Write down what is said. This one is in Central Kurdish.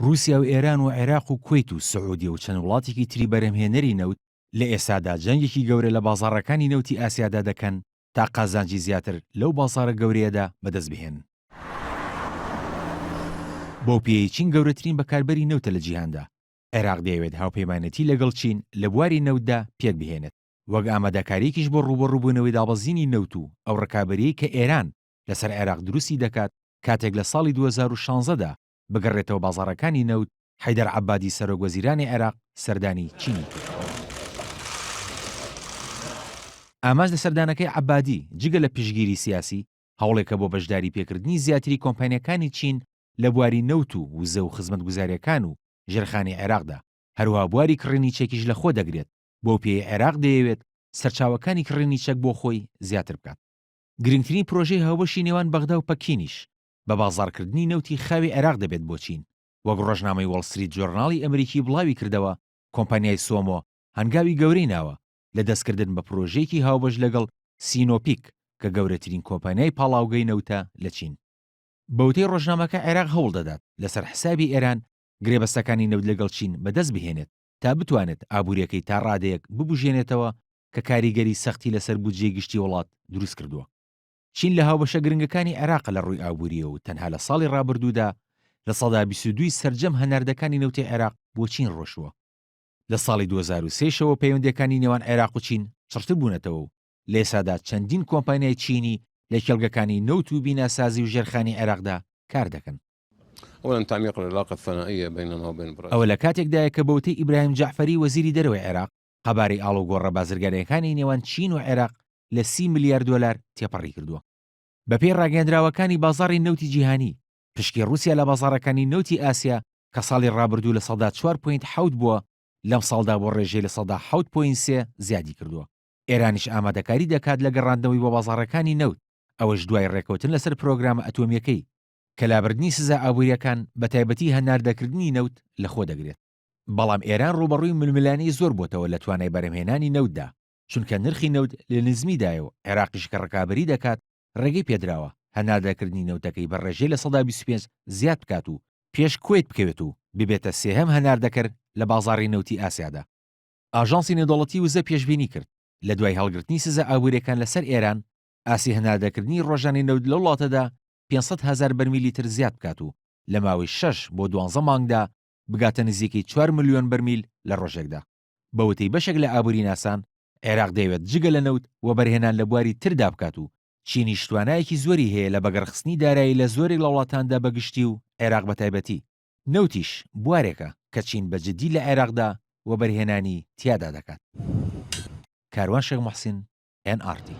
ڕووسیا و ئێران و عێراق و کوەیت و سعودیە و چەند وڵاتێکی تری بەرهەمهێنەری نەوت لە ئێستادا جەنگێکی گەورە لە بازاڕەکانی نەوتی ئاسیادا دەکەن تا قازانجی زیاتر لەو بازاڕە گەورەیەدا بەدەست بهێنن. بەو پێیەی چین گەورەترین بەکاربەری نەوتە لە جیهاندا، عێراق دەیەوێت هاوپەیمانێتی لەگەڵ چین لە بواری نەوتدا پێکبهێنێت، وەک ئامادەکارییەکیش بۆ ڕووبەڕووبوونەوەی دابەزینی نەوت و ئەو ڕکابەرییەی کە ئێران لەسەر عێراق دروستی دەکات کاتێک لە ساڵی 2016 دا بگەڕێتەوە بازاڕەکانی نەوت، حەیدەر عەبادی سەرۆک وەزیرانی عێراق سەردانی چینی کرد. ئامانج لە سەردانەکەی عەبادی جگە لە پشتگیری سیاسی، هەوڵێکە بۆ بەشداری پێکردنی زیاتری کۆمپانیاکانی چین لە بواری نەوت و وزە و خزمەتگوزارییەکان و ژێرخانی عێراقدا، هەروەها بواری کڕینی چەکیش لەخۆ دەگرێت، بەو پێیەی عێراق دەیەوێت سەرچاوەکانی کڕینی چەک بۆ خۆی زیاتر بکات. گرنگترین پرۆژەی هاوبەشی نێوان بەغدا و پەکینیش بە بازاڕکردنی نەوتی خاوی عێراق دەبێت بۆ چین، وەک ڕۆژنامەی وۆڵ ستریت جۆرناڵی ئەمریکی بڵاوی کردەوە، کۆمپانیای سۆمۆ هەنگاوی گەورەی ناوە لە دەستکردن بە پرۆژەیەکی هاوبەش لەگەڵ سینۆپیک کە گەورەترین کۆمپانیای پاڵاوگەی نەوتە لە چین. بەوتەی ڕۆژنامەکە عێراق هەوڵ دەدات لەسەر حسابی ئێران گرێبەستەکانی نەوت لەگەڵ چین بەدەست بهێنێت تا بتوانێت ئابوورییەکەی تا ڕادەیەک ببوژێنێتەوە کە کاریگەری سەختی لەسەر بودجەی گشتی وڵات دروست کردووە. چین لە هاوبەشە گرنگەکانی عێراقە لە ڕووی ئابوورییەوە و تەنها لە ساڵی ڕابردوودا 22% ی سەرجەم هەناردەکانی نەوتی عێراق بۆ چین ڕۆشتووە. لە ساڵی 2003 شەوە پەیوەندییەکانی نێوان عێراق و چین چڕتر بوونەتەوە و لە ئێستادا چەندین کۆمپانیای چینی لە کێڵگەکانی نەوت و بیناسازی و ژێرخانی عێراقدا کار دەکەن. ئەوە لە کاتێکدایە کە بەوتەی ئیبراهیم جەعفەری وەزیری دەرەوەی عێراق، قەبارەی ئاڵوگۆڕە بازرگانییەکانی نێوان چین و عێراق لە 30 ملیار دۆلار تێپەڕی کردووە. بەپێی ڕاگەیەندراوەکانی بازاڕی نەوتی جیهانی، پشکی ڕووسیا لە بازاڕەکانی نەوتی ئاسیا کە ساڵی ڕابردوو 4.7% بووە، لەمساڵدا بۆ ڕێژەی 7.3% زیادی کردووە. ئێرانیش ئامادەکاری دەکات لە گەڕاندنەوەی بۆ بازاڕەکانی نەوت، ئەوەش دوای ڕێککەوتن لەسەر پرۆگرامە ئەتۆمییەکەی، کە لابردنی سزا ئابوورییەکان بەتایبەتی هەناردەکردنی نەوت لەخۆ دەگرێت. بەڵام ئێران ڕووبەڕووی ململانێی زۆر بۆتەوە لە توانای بەرهەمهێنانی نەوتدا، چونکە نرخی نەوت لە نزمیدایە و عێراقیش کە ڕکابەری دەکات ڕێگەی پێدراوە هەناردەکردنی نەوتەکەی بە ڕێژەی 25% زیاد بکات و پێش کوەیت بکەوێت و ببێتە سێهەم هەناردەکەر لە بازاڕی نەوتی ئاسیادا. ئاژانسی نێودەوڵەتی وزە پێشبینی کرد، لە دوای هەڵگرتنی سزا ئابوورییەکان لەسەر ئێران، ئاستی هەناردەکردنی ڕۆژانەی نەوت لەو وڵاتەدا 500 هەزار بەرمیلی تر زیاد بکات و لە ماوەی شەش بۆ دوانزە مانگدا بگاتە نزیکەی چوار ملیۆن بەرمیل لە ڕۆژێکدا. بە وتەی بەشێک لە ئابووریناسان، عێراق دەیەوێت جگە لە نەوت وەبەرهێنان لە بواری تردا بکات و چینیش توانایەکی زۆری هەیە لە بەگەڕخستنی دارایی لە زۆرێک لە وڵاتاندا بە گشتی و عێراق بە تایبەتی. نەوتیش بوارێکە کە چین بە جددی لە عێراقدا وەبەرهێنانی تیادا دەکات. کاروان شێخ موحسین، ئێن ئاڕ تی.